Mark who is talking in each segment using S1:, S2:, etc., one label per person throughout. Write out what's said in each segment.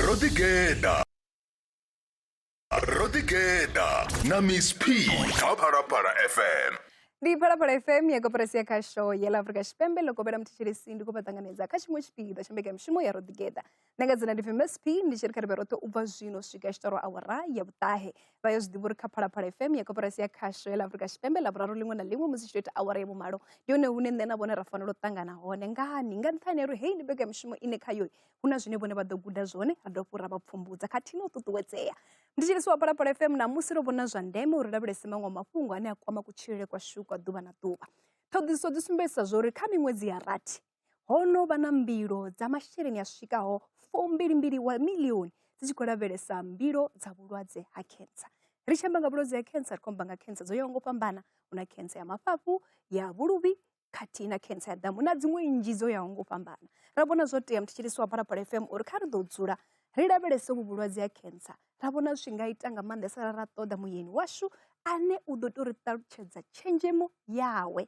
S1: Ro ḓigeḓa. Ro ḓigeḓa na Miss P kha Phalaphala FM.
S2: Ndi Phalaphala FM ya koporasi ya khasho ya ḽa Afrika Tshipembe ḽo kovhela muthetshelesi ndi khou vha ṱanganedza kha tshiṅwe tshipiḓa tsha mbekanyamushumo ya Ro ḓigeḓa. Nṋe nga dzina ndi pfi Miss P ndi tshi ri kha ri vhe roṱhe u bva zwino swika tshiṱoro awara ya vhuṱahe. Vha yo zwi ḓivha uri kha Phalaphala FM ya koporasi ya khasho ya ḽa Afrika Tshipembe ḽa vhuraru ḽiṅwe na ḽiṅwe musi tshi tou ita awara ya vhumalo ndi hone hune nṋe na vhone ra fanela u ṱangana hone. Ngani? Nga nṱhani ha uri heyi ndi mbekanyamushumo ine khayo hu na zwine vhone vha ḓo guda zwone ra dovha hafhu ra vha pfumbudza khathihi na u ṱuṱuwedzea. Ndi tshi wa Phalaphala FM ṋamusi ro vhona zwa ndeme uri lavhelese maṅwe mafhungo ane a kwama kutshilele kwashu kwa ḓuvha na ḓuvha. Ṱhoḓisiso dzi sumbedzisa zwa uri kha miṅwedzi ya rathi ho no vha na mbilo dza masheleni a swikaho 22 wa miḽioni dzi tshi khou lavhelesa mbilo dza vhulwadze ha khentsa. Ri tshi amba nga vhulwadze ha khentsa ri khou amba nga khentsa dzo yaho nga u fhambana, hu na khentsa ya mafhafhu, ya vhuluvhi khathihi na khentsa ya ḓamu na dziṅwe nnzhi dzo yaho nga u fhambana. Ra vhona zwo tea muthetshelesi wa Phalaphala FM uri kha ri ḓo dzula ri lavhelese uvhu vhulwadze ha khentsa ra vhona zwi nga ita nga maanḓesa ra ṱoḓa muyeni washu ane u ḓo tou ri ṱalutshedza tshenzhemo yawe.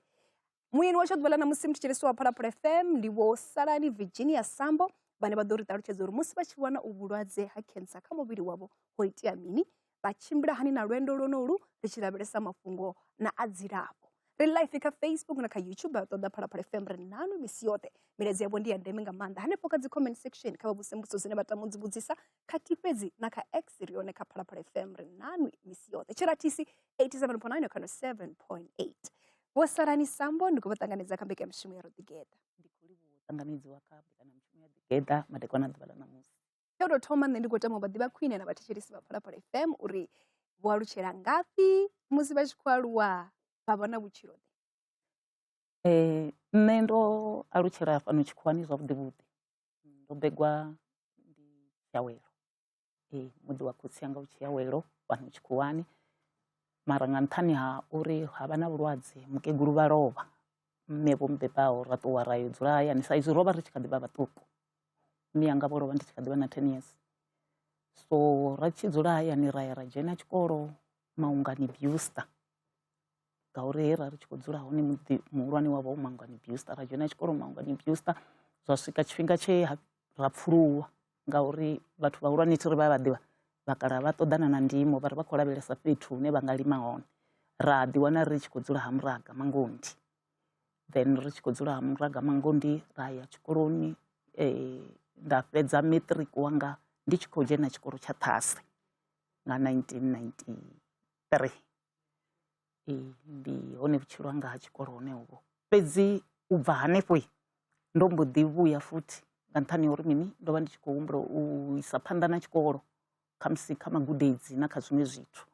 S2: Muyeni washu wa ḓuvha ḽa ṋamusi muthetshelesi wa Phalaphala FM ndi Vho Salani Virginia Sambo vhane vha ḓo ri ṱalutshedza uri musi vha tshi wana u vhulwadze ha khentsa kha muvhili wavho ho itea mini, vha tshimbila hani na lwendo lwonolu ri tshi lavhelesa mafhungo na a dzilafho. Ri live kha Facebook na kha YouTube vha ṱoḓa Phalaphala FM ri nanu misi yoṱhe. Milaedza yavho ndi ya ndeme nga maanḓa hanefho kha dzi comment section kha vha vhuse mbudziso dzine vha tama u dzi vhudzisa khathihi fhedzi na kha X ri hone kha Phalaphala FM ri nanu misi yoṱhe. Tshirathisi 87.9 kana 7.8. Vho Salani Sambo ndi khou vha ṱanganedza kha mbekanyamushumo ya Ro Ḓigeḓa.
S3: Ndi khou livhuwa u ṱanganedziwa kha mbekanyamushumo ya Ḓigeḓa madekwana a ḓuvha ḽa ṋamusi.
S2: Tsha u tou thoma nṋe ndi khou tama u vha ḓivha khwine na vhathetshelesi vha Phalaphala FM uri vho alutshela ngafhi musi vha tshi khou aluwa vha vha na vhutshilo ḓe.
S3: Nṋe ndo alutshela fhano tshikhuwani zwavhuḓi vhuḓi, ndo begwa ndi Tshiawelo ee muḓi wa khotsi anga u Tshiawelo fhano tshikhuwani mara nga nṱhani ha uri ha vha na vhulwadze mukegulu vha lovha mme vho mbebaho ra ṱuwa ra yo dzula hayani sa izwi ro vha ri tshi kha ḓi vha vhaṱuku. Mme anga vho lovha ndi tshi kha ḓi vha na 10 years so ra tshi dzula hayani ra ya ra dzhena tshikolo Maungani Buster ngauri he ra ri tshi khou dzula hone muḓi muhulwane wa vha u Maungani Buster ra dzhena tshikolo Maungani Buster zwa swika tshifhinga tshe ra pfuluwa ngauri vhathu vhahulwane thi ri vha vha ḓivha vhakalaha vha ṱoḓana na ndimo vha ri vha khou lavhelesa fhethu hune vha nga lima hone ra ḓiwana ri tshi khou dzula ha Muraga Mangondi. Then ri tshi khou dzula ha Muraga Mangondi ra ya tshikoloni nda fhedza matric wanga ndi tshi khou dzhena tshikolo tsha ṱhase nga 1993. Ee ndi hone vhutshilo hanga ha tshikolo hone hovho fhedzi u bva hanefho ndo mbo ḓi vhuya futhi nga nṱhani ha uri mini ndo vha ndi tshi khou humbula u isa phanḓa na tshikolo khamusi kha magudedzi na kha zwiṅwe zwithu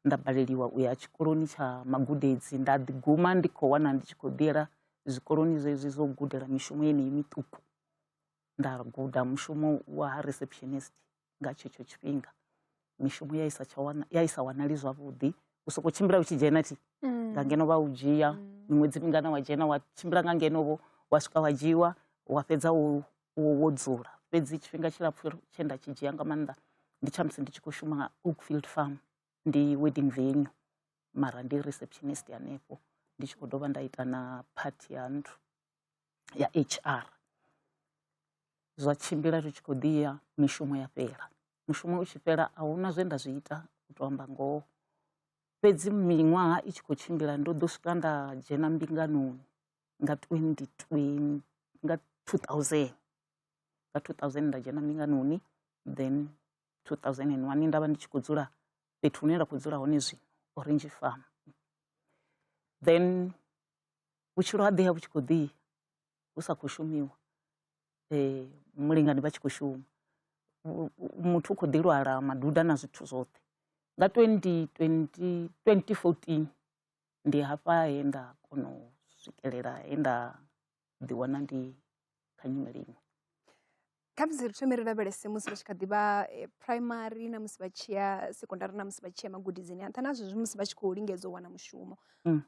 S3: nda baleliwa u ya tshikoloni tsha magudedzi nda ḓi guma ndi khou wana ndi tshi khou ḓiyela zwikoloni zwezwi zwo gudela mishumo yeneyi miṱuku nda guda mushumo wa receptionist nga tshetsho tshifhinga mishumo ya isa tsha wana ya isa wanali zwavhuḓi u soko tshimbila u tshi dzhena thi nga ngeno vha u dzhia miṅwedzi mingana wa dzhena wa tshimbila nga ngeno vho wa swika wa dzhiwa wa fhedza wo wo dzula fhedzi tshifhinga tshilapfhu tshe nda tshi dzhia nga maanḓa ndi tsha musi ndi tshi khou shuma Oakfield Farm ndi wedding venue mara ndi receptionist hanefho ndi tshi khou dovha nda ita na part ya nthu ya HR zwa tshimbila ri tshi khou ḓi ya mishumo ya fhela mushumo u tshi fhela a huna zwe nda zwi ita u to amba ngoho fhedzi miṅwaha i tshi khou tshimbila ndo ḓo swika nda dzhena mbinganoni nga 2020 nga 2000 nga 2000 nda dzhena mbinganoni then 2001 nda vha ndi tshi khou dzula fhethu hune nda khou dzula hone zwino Orange Farm then vhutshilo ha ḓiya vhu tshi khou ḓi hu sa khou shumiwa mulingani vha tshi khou shuma muthu u khou ḓi lwala maduda na zwithu zwoṱhe nga 2020 2014 ndi hafha he nda kona u swikelela he nda ḓiwana ndi kha nyimele iṅwe.
S2: Khamusi ri thome ri lavhelese musi vha tshi kha ḓi vha primary na musi vha tshi ya sekondari na musi vha tshi ya magudedzini a nṱha na zwezwi musi vha tshi khou lingedza u wana mushumo.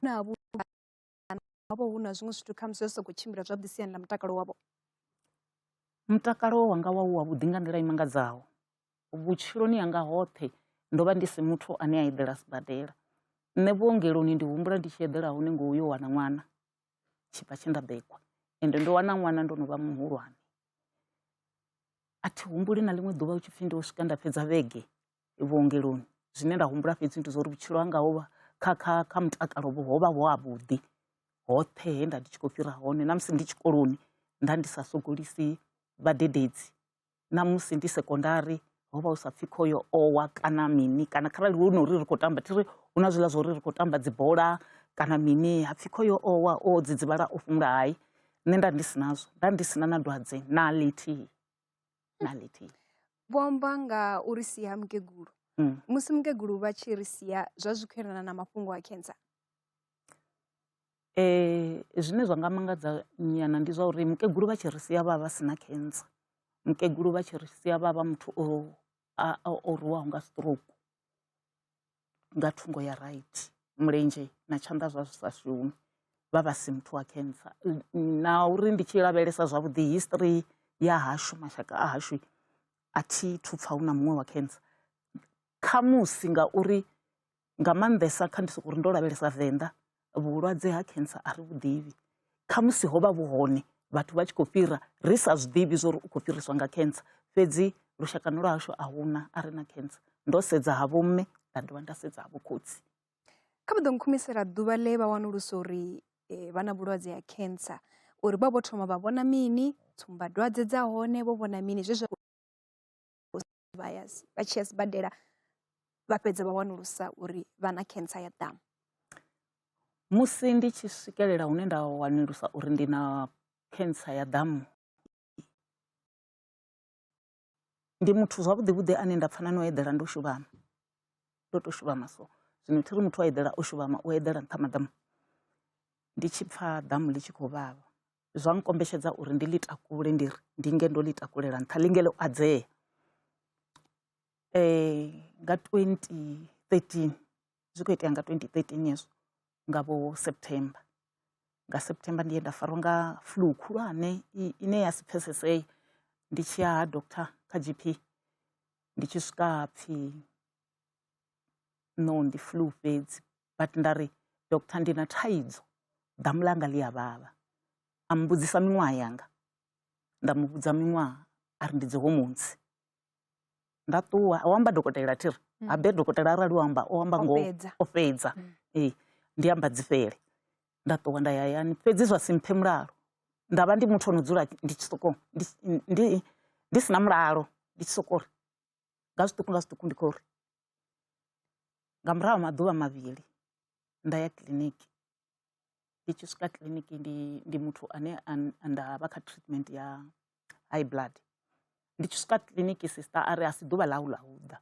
S2: Na vhu havho hu na zwiṅwe zwithu khamusi zwi sa khou tshimbila zwavhuḓi siani ḽa mutakalo wavho.
S3: Mutakalo wanga wa u wavhuḓi nga nḓila i mangadzaho vhutshiloni hanga hoṱhe ndo vha ndi si muthu ane a eḓela sibadela nṋe vhuongeloni ndi humbula ndi tshi eḓela hone ngo uyo wana ṅwana tshibva tshe nda begwa ende ndo wana ṅwana ndo no vha muhulwane. A thi humbuli na ḽiṅwe ḓuvha hu tshi pfhi ndo swika nda fhedza vhege vhuongeloni. Zwine nda humbula fhedzi ndi zwa uri vhutshilo hanga ho vha kha kha kha mutakalo ho vha vhu havhuḓi hoṱhe he nda ndi tshi khou fhira hone. Na musi ndi tshikoloni nda ndi sa sogolisi vhadededzi, na musi ndi sekondari ho vha hu sa pfhi khoyo o wa kana mini, kana kharali hu no uri ri khou tamba, thi ri hu na zwiḽa zwa uri ri khou tamba dzibola kana mini ha pfhi khoyo o wa o dzidzivhala o fhumula, hai nṋe nda ndi si nazwo, nda ndi si na na dwadze na ḽithihi na ḽithihi.
S2: Vho amba nga uri sia ha mukegulu. Musi mukegulu vha tshi ri sia zwa zwi khou elana na mafhungo a cancer?
S3: Zwine zwa nga mangadza nyana ndi zwa uri mukegulu vha tshi ri sia vha vha si na cancer. Mukegulu vha tshi ri sia vha vha muthu o rwiwaho nga stroke nga thungo ya right, mulenzhe na tshanḓa zwa zwi sa shumi, vha vha si muthu wa cancer. Na uri ndi tshi lavhelesa zwavhuḓi history ya hashu, mashaka a hashu, a thi thu pfha hu na muṅwe wa cancer. Khamusi ngauri nga maanḓesa kha ndi sokou ri ndo lavhelesa Venḓa, vhulwadze ha cancer a ri vhu ḓivhi. Khamusi ho vha vhu hone vhathu vha tshi khou fhira ri sa zwi ḓivhi zwa uri u khou fhiriswa nga cancer, fhedzi lushakani lwa hashu a huna a re na cancer. Ndo sedza ha vho mme nda dovha nda sedza ha vho khotsi.
S2: Kha vha ḓo nkhumisela ḓuvha ḽe vha wanulusa uri vha na vhulwadze ha cancer, uri vha vho thoma vha vhona mini, tsumbadwadze dza hone vho vhona mini, zwe zwa vha ya vha tshi ya sibadela vha fhedza vha wanulusa uri vha na cancer ya ḓamu.
S3: Musi ndi tshi swikelela hune nda wanulusa uri ndi na cancer ya ḓamu, ndi muthu zwavhuḓi vhuḓi ane nda pfha na no eḓela ndo shuvhama, ndo to shuvhama so. Zwino thi ri muthu a eḓela o shuvhama u eḓela nṱha maḓamu. Ndi tshi pfha ḓamu ḽi tshi khou vhavha zwa nkombetshedza uri ndi ḽi takule, ndi ri ndi nge ndo ḽi takulela nṱha ḽi nge ḽo adzea. Nga 2013, zwi khou itea nga 2013 hezwo, nga vho September. Nga September ndi ye nda farwa nga flu khulwane ine ya si pfesesee. Ndi tshi ya ha doctor kha GP, ndi tshi swika ha pfhi no ndi flu fhedzi, but nda ri doctor ndi na thaidzo, ḓamu ḽanga ḽi a vhavha. A mmbudzisa miṅwaha yanga, nda mu vhudza miṅwaha, a ri ndi dzi hormones. Nda ṱuwa, o amba dokotela thi ri, habe dokotela arali o amba, o amba ngoho, o fhedza. Ee, ndi amba dzi fhele. Nda ṱuwa nda ya hayani, fhedzi zwa si mphe mulalo. Nda vha ndi muthu ono dzula ndi tshi soko ndi sina mulalo, ndi tshi soko ri nga zwiṱuku nga zwiṱuku ndi khou ri. Nga murahu ha maḓuvha mavhili nda ya kiḽiniki. Ndi tshi swika kiḽiniki ndi muthu ane nda vha kha treatment ya high blood. Ndi tshi swika kiḽiniki sister a ri a si ḓuvha ḽau ḽa u ḓa.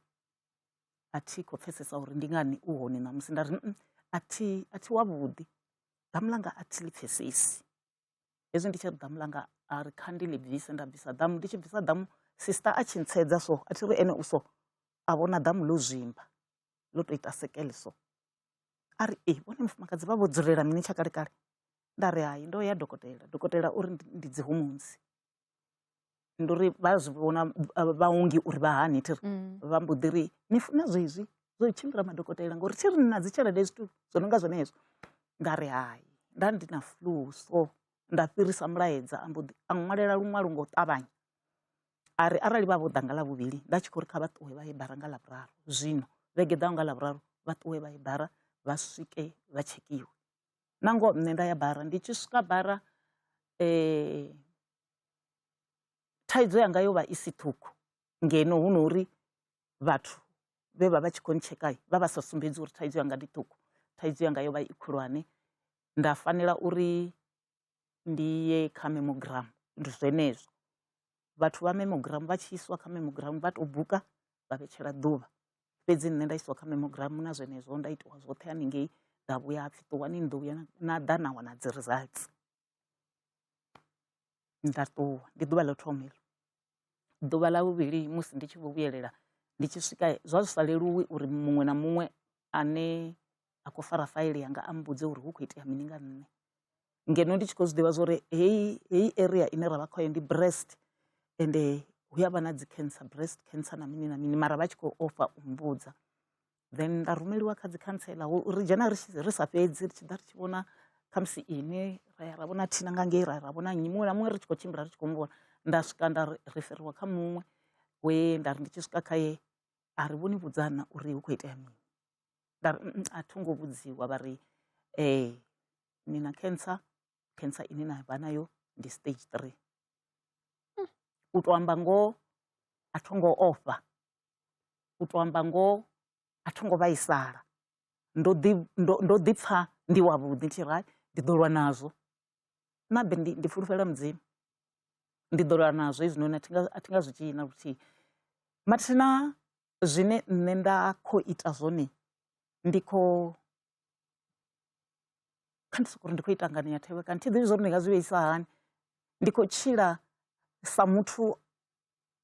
S3: A thi khou pfesesa uri ndi ngani u hone ṋamusi. Nda ri a thi wavhuḓi, ḓamu ḽanga a thi ḽi pfesesi. Hezwi ndi tshi ri ḓamu ḽanga a ri kha ndi ḽi bvise, nda bvisa ḓamu. Ndi tshi bvisa ḓamu sister a tshi ntsedza so, a thi ri ene u so, a vhona ḓamu ḽo zwimba ḽo tou ita sekele so. A ri ee, vhone mufumakadzi vha vho dzulela mini tsha kale kale. Nda ri hai, ndo ya dokotela, dokotela uri ndi dzi hormones. Ndi uri vha zwi vhona vhaongi uri vha hani thi ri, vha mbo ḓi ri ni funa zwezwi zwo tshimbila madokotela ngori thi ri ni na dzi tshelede zwithu zwo no nga zwenezwo. Nda ri hai, nda ndi na flu so, nda fhirisa mulaedza a mbo ḓi a ṅwalela luṅwalo nga u ṱavhanya. A ri arali vha vho ḓa nga ḽavhuvhili nda tshi khou ri kha vha ṱuwe vha ye bara nga ḽavhuraru, zwino vhege ḓaho nga ḽavhuraru vha ṱuwe vha ye bara vha swike vha tshekhiwe. Na ngoho nṋe nda ya bara, ndi tshi swika bara thaidzo yanga yo vha i si ṱhukhu ngeno hu no uri vhathu vhe vha vha tshi khou ntsheka vha vha sa sumbedzi uri thaidzo yanga ndi ṱhukhu, thaidzo yanga yo vha i khulwane. Nda fanela uri ndi ye kha mammogram, ndi zwenezwo vhathu vha mammogram vha tshi iswa kha mammogram vha tou buka vha vhetshela ḓuvha, fhedzi nṋe nda iswa kha mammogram na zwenezwo nda itiwa zwoṱhe haningei, nda vhuya hapfi ṱuwani ni ḓo vhuya na ḓa na wana dzi results. Nda ṱuwa, ndi ḓuvha ḽa u thoma heḽo. Ḓuvha ḽa vhuvhili musi ndi tshi vho vhuyelela ndi tshi swika zwa zwi sa leluwi uri muṅwe na muṅwe ane a khou fara faili yanga a mmbudze uri hu khou itea mini nga nṋe. Ngeno ndi tshi khou zwi ḓivha zwa uri heyi area ine ra vha khayo ndi breast ende hu ya vha na dzi cancer, breast cancer na mini na mini, mara vha tshi khou ofha u mmbudza. Then nda rumeliwa kha dzi khantsela, ri dzhena ri sa fhedzi, ri tshi ḓa ri tshi vhona khamusi ini, ra ya ra vhona thina nga ngei, ra ya ra vhona nnyi, muṅwe na muṅwe ri tshi khou tshimbila ri tshi khou muvhona. Nda swika nda riferiwa kha muṅwe. We nda ri ndi tshi swika khaye a ri vho ni vhudzana uri hu khou itea mini. Nda ri a tho ngo vhudziwa vha ri ni na cancer, cancer ine na vha nayo ndi stage 3. U to amba ngoho a tho ngo ofha, u to amba ngoho a tho ngo vhaisala, ndo ḓi ndo ḓi pfha ndi wavhuḓi ndi tshi ri hai ndi ḓo lwa nazwo. Nabe ndi fulufhela Mudzimu, ndi ḓo lwa nazwo hezwinoni a thi nga zwi dzhii na luthihi. Mathina zwine nṋe nda khou ita zwone ndi khou kha ndi soko uri ndi khou ita nganea thevhekano thi ḓivhi zwa uri ndi nga zwi vheisa hani. Ndi khou tshila sa muthu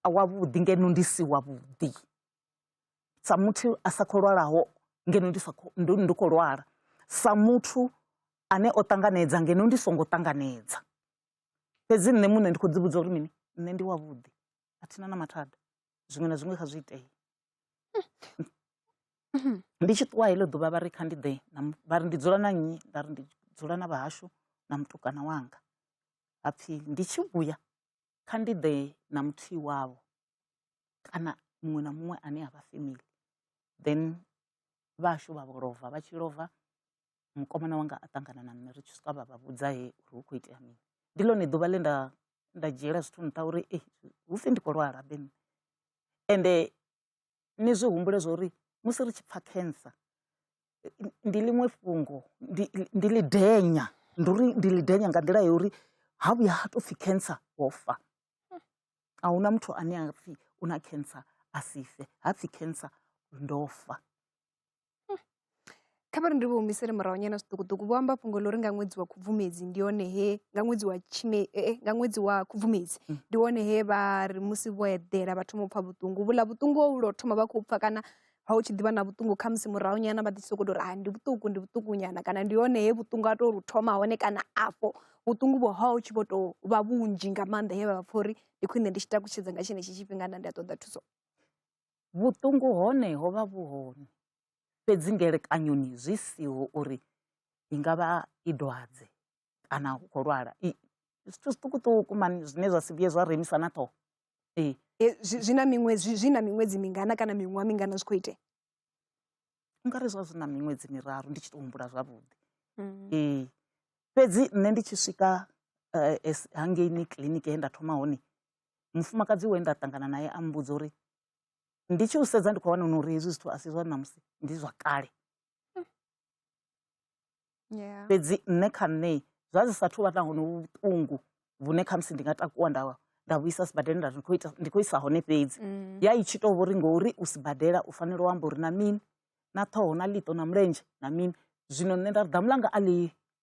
S3: wavhuḓi ngeno ndi si wavhuḓi, sa muthu a sa khou lwalaho ngeno ndi sa khou ndi khou lwala, sa muthu ane o ṱanganedza ngeno ndi songo ṱanganedza. Fhedzi nṋe muṋe ndi khou ḓi vhudza uri mini nṋe ndi wavhuḓi a thina na mathada, zwiṅwe na zwiṅwe kha zwi itee. Ndi tshi ṱuwa heḽo ḓuvha vha ri kha ndi ḓe vha ri ndi dzula na nnyi, nda ri ndi dzula na vhahashu na mutukana wanga. Hapfi ndi tshi vhuya kha ndi ḓe na muthihi wavho kana muṅwe na muṅwe ane a vha family. Then vhahashu vha vho lova, vha tshi lova mukomana wanga a ṱangana na nṋe ri tshi swika vha vha vhudza he uri hu khou itea mini. Ndi ḽone ḓuvha ḽe nda dzhiela zwithu nṱha uri hupfi ndi khou lwala habe nṋe. Ende ni zwi humbule zwa uri musi ri tshi pfha cancer ndi ḽiṅwe fhungo, ndi ḽidenya, ndi uri ndi ḽidenya nga nḓila ya uri ha vhuya ha tou pfhi cancer wo fa. A huna muthu ane a pfhi u na cancer a si fe, ha pfhi cancer ndo fa.
S2: Kha vha ri ndi vho humisele murahu nyana zwiṱukuṱuku vho amba fhungo ḽa uri nga ṅwedzi wa Khubvumedzi ndi hone he nga ṅwedzi wa tshime nga ṅwedzi wa Khubvumedzi ndi hone he vha ri musi vho eḓela vha thoma u pfha vhuṱungu. Vhuḽa vhuṱungu ho lwo thoma vha khou pfha kana ha u tshi ḓivha na vhuṱungu khamusi murahu nyana vha ḓi sokou tou ri ndi vhuṱuku ndi vhuṱuku nyana kana ndi hone he vhuṱungu ha tou thoma hone kana afho vhuṱungu vho ha hu tshi vho tou vha vhunzhi nga maanḓa he vha pfha uri ndi khwine ndi tshi takutshedza nga tshenetshi tshifhinga nda ndi a ṱoḓa thuso.
S3: Vhuṱungu hone ho vha vhu hone fhedzi ngelekanyoni zwi siho uri i nga vha i dwadze kana u khou lwala, zwithu zwiṱukuṱuku mani zwine zwa si vhuye zwa remisa na ṱhoho. Ee.
S2: Zwi na miṅwedzi zwi na miṅwedzi mingana kana miṅwaha mingana zwi khou itea?
S3: U nga ri zwa zwi na miṅwedzi miraru ndi tshi tou humbula zwavhuḓi. Ee, fhedzi nṋe ndi tshi swika hangeini kiḽiniki he nda thoma hone, mufumakadzi we nda ṱangana naye a mmbudza uri ndi tshi u sedza ndi khou wana uri hezwi zwithu a si zwa ṋamusi ndi zwa kale. Fhedzi nṋe kha nṋe zwa zwi sathu vha na honovhu vhuṱungu vhune khamusi ndi nga takuwa nda vhuisa sibadela nda ri ndi khou isa hone fhedzi. Ya i tshi tou vhori ngori u sibadela u fanela u amba uri na mini na ṱhoho na ḽiṱo na mulenzhe na mini. Zwino nṋe nda ri ḓamu ḽanga a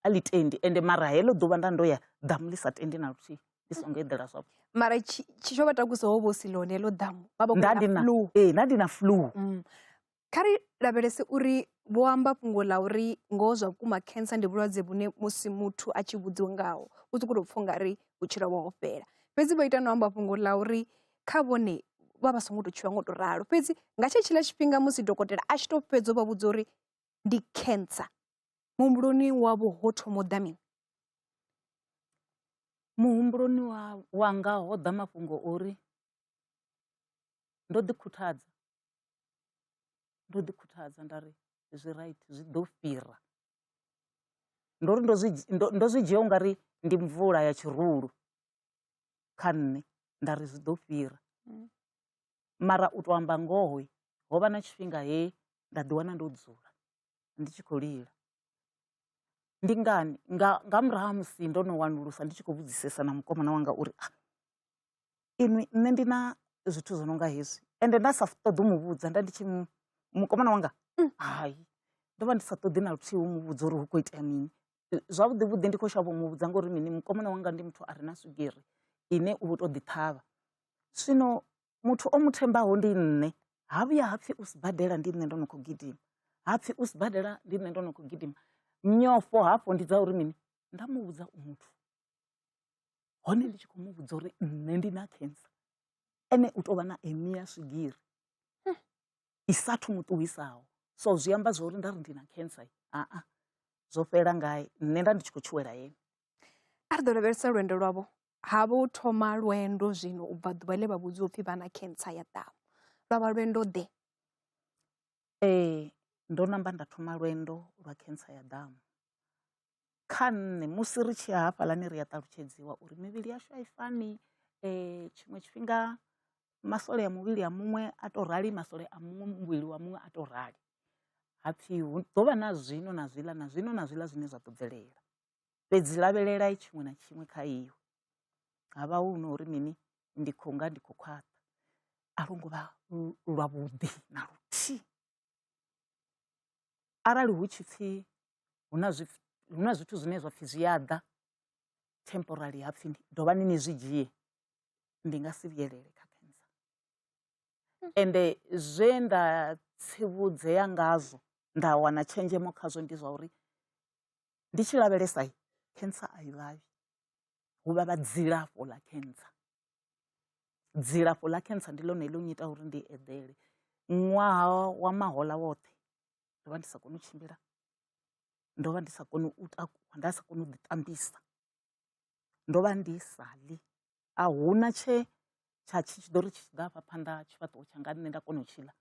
S3: ḽi tendi ende mara heḽo ḓuvha nda ndo ya ḓamu ḽi sa tendi na luthihi ndi songo eḓela zwavhuḓi.
S2: Mara tshi tsho vha takusa ho vha hu si ḽone heḽo ḓamu vha vha
S3: khou na flu. Ee nda ndi na flu.
S2: Kha ri lavhelese uri vho amba fhungo ḽa uri ngoho zwa vhukuma cancer ndi vhulwadze vhune musi muthu a tshi vhudziwa ngaho u sokou tou pfha ungari vhutshilo hawe ho fhela. Fhedzi vho ita na u amba fhungo ḽa uri kha vhone vha vha songo tou tshuwa ngo tou ralo. Fhedzi nga tshetshiḽa tshifhinga musi dokotela a tshi tou fhedza u vha vhudza uri ndi cancer, muhumbuloni wavho ho thoma u ḓa mini?
S3: Muhumbuloni wanga ho ḓa mafhungo ori ndo ḓi khuthadza. Ndo ḓi khuthadza nda ri zwi right zwi ḓo fhira. Ndo ri ndo zwi dzhia ungari ndi mvula ya tshirulu kha nṋe nda ri zwi ḓo fhira. Mara u tou amba ngoho ho vha na tshifhinga he nda ḓi wana ndo dzula ndi tshi khou lila. Ndi ngani? Nga murahu ha musi ndo no wanulusa ndi tshi khou vhudzisesa na mukomana wanga uri inwi nṋe ndi na zwithu zwo no nga hezwi ende nda sa ṱoḓi u mu vhudza nda ndi tshi mukomana wanga hai ndo vha ndi sa ṱoḓi na luthihi u mu vhudza uri hu khou itea mini. Zwavhuḓi vhuḓi ndi khou shavha u mu vhudza ngori mini mukomana wanga ndi muthu a re na swigiri ine u vho tou ḓi ṱhavha. Zwino muthu o mu thembaho ndi nṋe, ha vhuya ha pfhi u sibadela ndi nṋe ndo no khou gidima, ha pfhi u sibadela ndi nṋe ndo no khou gidima. Nyofho hafho ndi dza uri mini nda mu vhudza u muthu hone ndi tshi khou mu vhudza uri nṋe ndi na cancer ene u tou vha na emia swigiri i sathu mu ṱuwisaho. So zwi amba zwa uri nda ri ndi na cancer a zwo fhela ngae nṋe nda ndi tshi khou tshuwela ene.
S2: A ri ḓo lavhelesa lwendo lwavho. Ha vha u thoma lwendo zwino u bva ḓuvha ḽe vha vhudziwa upfhi vha na khentsa ya ḓamu. Lwa vha lwendo ḓe?
S3: Ee, ndo namba nda thoma lwendo lwa khentsa ya ḓamu. Kha nṋe musi ri tshi ya hafhaḽani ri a ṱalutshedziwa uri mivhili yashu a i fani tshiṅwe tshifhinga masole a muvhili a muṅwe a to rali masole a muṅwe muvhili wa muṅwe a to rali. Hapfi hu ḓo vha na zwino na zwiḽa na zwino na zwiḽa zwine zwa ḓo bvelela. Fhedzi lavhelelai tshiṅwe na tshiṅwe kha iwe. Ha vha hu no uri mini ndi khou nga ndi khou khwaṱha. A lwo ngo vha lwavhuḓi na luthihi. Arali hu tshi pfhi hu na zwi hu na zwithu zwine zwa pfhi zwi a ḓa temporary ha pfhi dovhani ni zwi dzhie ndi nga si vhuyelele kha cancer. Ende zwe nda tsivhudzea ngazwo nda wana tshenzhemo khazwo ndi zwa uri ndi tshi lavhelesa cancer a i vhavhi hu vhavha dzilafho ḽa cancer. Dzilafho ḽa cancer ndi ḽone ḽo nnyita uri ndi eḓele ṅwaha wa mahoḽa woṱhe ndo vha ndi sa koni u tshimbila, ndo vha ndi sa koni u takuwa, nda sa koni u ḓi ṱambisa, ndo vha ndi sa ḽi a huna tshe tsha tshi tshi ḓo ri tshi ḓa hafha phanḓa tshifhaṱuwo tshanga nṋe nda kona u tshila.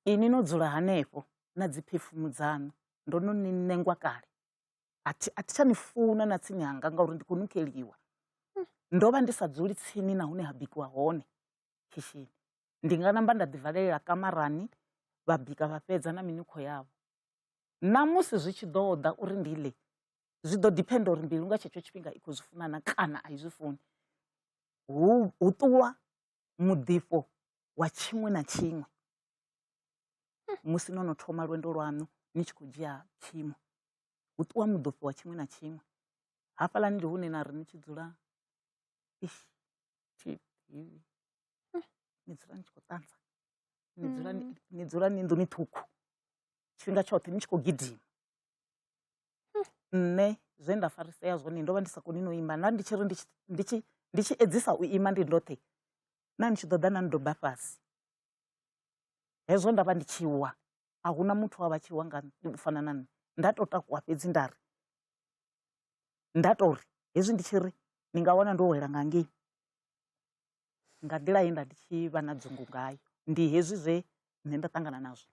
S3: Inwi no dzula hanefho na dzi phefumu dzaṋu ndo no ni nengwa kale a thi a thi tsha ni funa na tsini hanga ngauri ndi khou nukheliwa. Ndo vha ndi sa dzuli tsini na hune ha bikiwa hone khishini ndi nga namba nda ḓi valelela kamarani vha bika vha fhedza na minukho yavho. Na musi zwi tshi ḓo ḓa uri ndi ḽe zwi ḓo depend uri mbilu nga tshetsho tshifhinga i khou zwi funa na kana a i zwi funi. Hu ṱuwa muḓifho wa tshiṅwe na tshiṅwe musi no no thoma lwendo lwaṋu ni tshi khou dzhia chemo hu ṱuwa muḓifho wa tshiṅwe na tshiṅwe. Hafhaḽani ndi hune na ri ni tshi dzula eish thi ḓivhi ni dzula ni tshi khou ṱanza ni dzula ni dzula ni nḓuni ṱhukhu tshifhinga tshoṱhe ni tshi khou gidima. Nṋe zwe nda farisea zwone ndo vha ndi sa koni no ima na ndi tshi ri ndi tshi edzisa u ima ndi ndoṱhe na ni tshi ḓo ḓa na ndoba fhasi. Hezwo nda vha ndi tshi wa a huna muthu wa vha tshi wa nga u fana na nṋe nda to takuwa fhedzi nda ri nda to ri hezwi ndi tshi ri ni nga wana ndo wela nga ngei nga nḓila ye nda ndi tshi vha na dzungu ngayo ndi hezwi zwe nṋe nda ṱangana nazwo.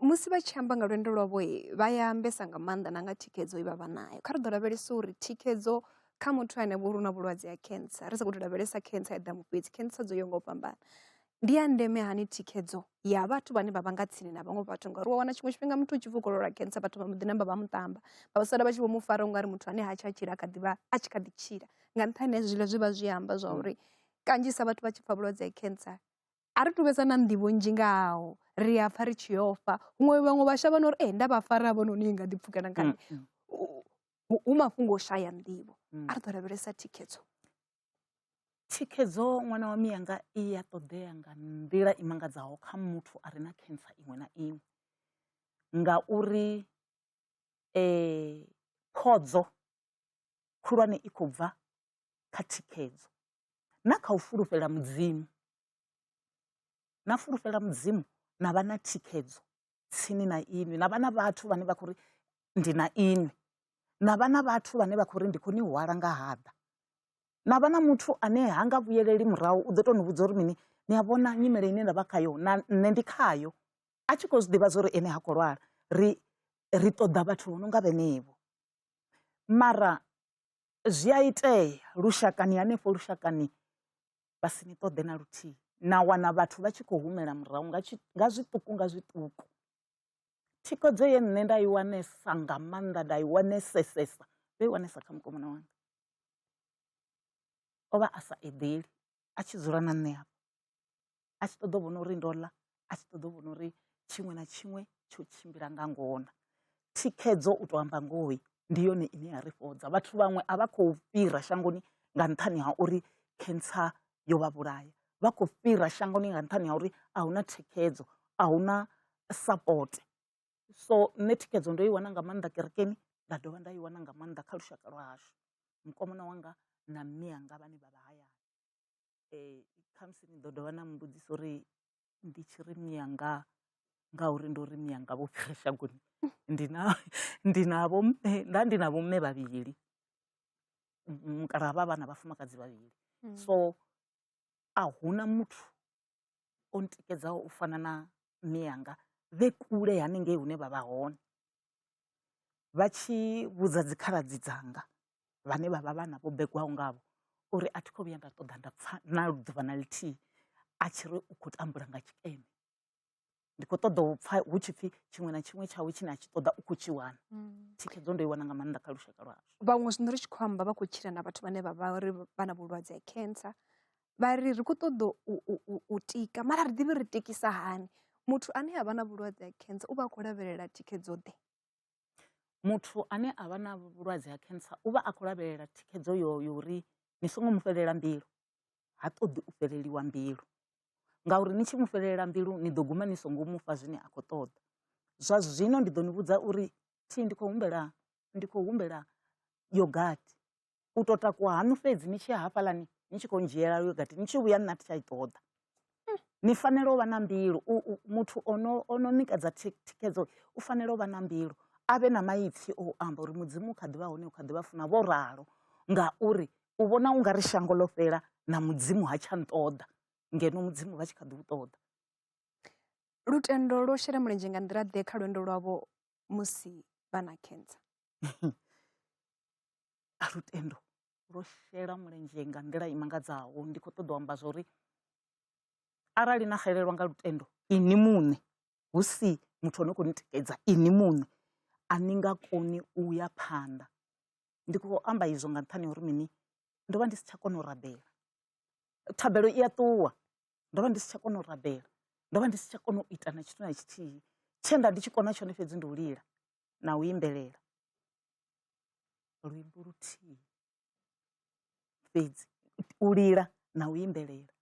S2: Musi vha tshi amba nga lwendo lwavho vha ya ambesa nga maanḓa na nga thikhedzo i vha vha nayo. Kha ri ḓo lavhelesa uri thikhedzo kha muthu ane vha uri u na vhulwadze ha cancer ri sa khou tou lavhelesa cancer ya ḓamu fhedzi cancer dzo yaho nga u fhambana. Ndi ya ndeme hani thikhedzo ya vhathu vhane vha vha nga tsini na vhaṅwe vhathu ngauri wa wana tshiṅwe tshifhinga muthu u tshi pfhi u khou lwala cancer vhathu vha mbo ḓi namba vha muṱamba vha sala vha tshi vho mu fara ungari muthu ane ha tsha tshila a kha ḓi vha a tshi kha ḓi tshila nga nṱhani ha hezwiḽa zwe vha zwi amba zwa uri kanzhisa vhathu vha tshi pfha vhulwadze ha cancer a ri tu vhesa na nḓivho nnzhi nga haho ri a pfha ri tshi ofha huṅwe vhaṅwe vha shavha na uri ee nda vha fara havhanoni nga ḓi pfukela nga nṋe hu mafhungo o shaya nḓivho a ri ḓo lavhelesa thikhedzo.
S3: Thikhedzo ṅwana wa miyanga i ya ṱoḓea nga nḓila i mangadzaho kha muthu a re na cancer iṅwe na iṅwe ngauri phodzo khulwane i khou bva kha thikhedzo na kha u fulufhela Mudzimu. Na fulufhela Mudzimu na vha na thikhedzo tsini na inwi, na vha na vhathu vhane vha khou ri ndi na inwi, na vha na vhathu vhane vha khou ri ndi khou ni hwala nga haḓa, na vha na muthu ane ha nga vhuyeleli murahu u ḓo tou ni vhudza uri mini ni a vhona nyimele ine nda vha khayo na nṋe ndi khayo a tshi khou zwi ḓivha zwa uri ene ha khou lwala. Ri ri ṱoḓa vhathu vho no nga vhenevho mara zwi a itea lushakani hanefho lushakani vha si ni ṱoḓe na luthihi na wana vhathu vha tshi khou humela murahu nga nga zwiṱuku nga zwiṱuku. Thikhedzo ye nṋe nda i wanesa nga maanḓa nda i wanesesesa ndo i wanesa kha mukomana wanga. O vha a sa eḓeli a tshi dzula na nṋe hafha a tshi ṱoḓa u vhona uri ndo ḽa a tshi ṱoḓa u vhona uri tshiṅwe na tshiṅwe tsho tshimbila nga ngona. Thikhedzo u tou amba ngoho ndi yone ine ya ri fhodza. Vhathu vhaṅwe a vha khou fhira shangoni nga nṱhani ha uri cancer yo vha vhulaya, vha khou fhira shangoni nga nṱhani ha uri a hu na thikhedzo, a hu na support. So nṋe thikhedzo ndo i wana nga maanḓa kerekeni nda dovha nda i wana nga maanḓa kha lushaka lwa hashu, mukomana wanga na mme anga vhane vha vha hayani. Khamusi ni ḓo dovha na mmbudzisa uri ndi tshi ri mianga ngauri ndo ri mianga vho fhira shangoni ndi na ndi na vho mme nda ndi na vho mme vhavhili. Mukalaha vha vha na vhafumakadzi vhavhili. So a huna muthu o ntikedzaho u fana na mme anga vhe kule haningei hune vha vha hone. Vha tshi vhudza dzikhaladzi dzanga vhane vha vha vhana vho begwaho ngavho uri a thi khou vhuya nda ṱoḓa nda pfa na ḓuvha na ḽithihi a tshi ri u khou tambula nga tshikeme. Ndi khou ṱoḓa u pfa hu tshi pfhi tshiṅwe na tshiṅwe tshawe tshine a tshi ṱoḓa u khou tshi wana. Thikhedzo ndo i wana nga maanḓa kha lushaka lwashu.
S2: Vhaṅwe zwino ri tshi khou amba vha khou tshila na vhathu vhane vha vha uri vha na vhulwadze ha cancer, vha ri ri khou ṱoḓa u tika mara ri ḓivhi ri tikisa hani. Muthu ane a vha na vhulwadze ha cancer u vha a khou lavhelela thikhedzo ḓe?
S3: Muthu ane a vha na vhulwadze ha cancer u vha a khou lavhelela thikhedzo yo yo uri ni songo mu fhelela mbilu, ha ṱoḓi u fheleliwa mbilu ngauri ni tshi mu fhelela mbilu ni ḓo guma ni songo mu fha zwine a khou ṱoḓa. Zwa zwino ndi ḓo ni vhudza uri thi ndi khou humbela ndi khou humbela yogathi u tou takuwa haṋu fhedzi ni tshi ya hafhaḽani ni tshi khou ndzhiela yogathi ni tshi vhuya nṋe a thi tsha i ṱoḓa. Ni fanela u vha na mbilu, muthu ono ono ṋekedza thikhedzo u fanela u vha na mbilu, a vhe na maipfi o amba uri Mudzimu u kha ḓi vha hone u kha ḓi vha funa vho ralo ngauri u vhona u nga ri shango ḽo fhela na Mudzimu ha tsha nṱoḓa ngeno Mudzimu vha tshi kha ḓi u ṱoḓa.
S2: Lutendo lwo shela mulenzhe nga nḓila ḓe kha lwendo lwavho musi vha na cancer?
S3: A lutendo lwo shela mulenzhe nga nḓila i mangadzaho ndi khou ṱoḓa u amba zwa uri arali na xelelwa nga lutendo inwi muṋe hu si muthu ane khou ni tikedza inwi muṋe a ni nga koni u ya phanḓa. Ndi khou amba izwo nga nṱhani ha uri mini ndo vha ndi si tsha kona u rabela, thabelo i a ṱuwa ndo vha ndi si tsha kona u rabela, ndo vha ndi si tsha kona u ita na tshithu na tshithihi tshe nda ndi tshi kona tshone fhedzi ndi u lila na u imbelela luimbo luthihi fhedzi u lila na u imbelela.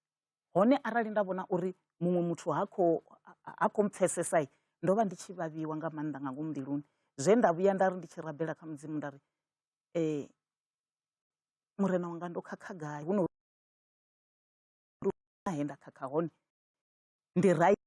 S3: Hone arali nda vhona uri muṅwe muthu ha khou ha khou mpfesesa ndo vha ndi tshi vhavhiwa nga maanḓa nga ngomu mbiluni zwe nda vhuya nda ri ndi tshi rabela kha Mudzimu nda ri murena wanga ndo khakha gai hu no he nda khakha hone ndi right.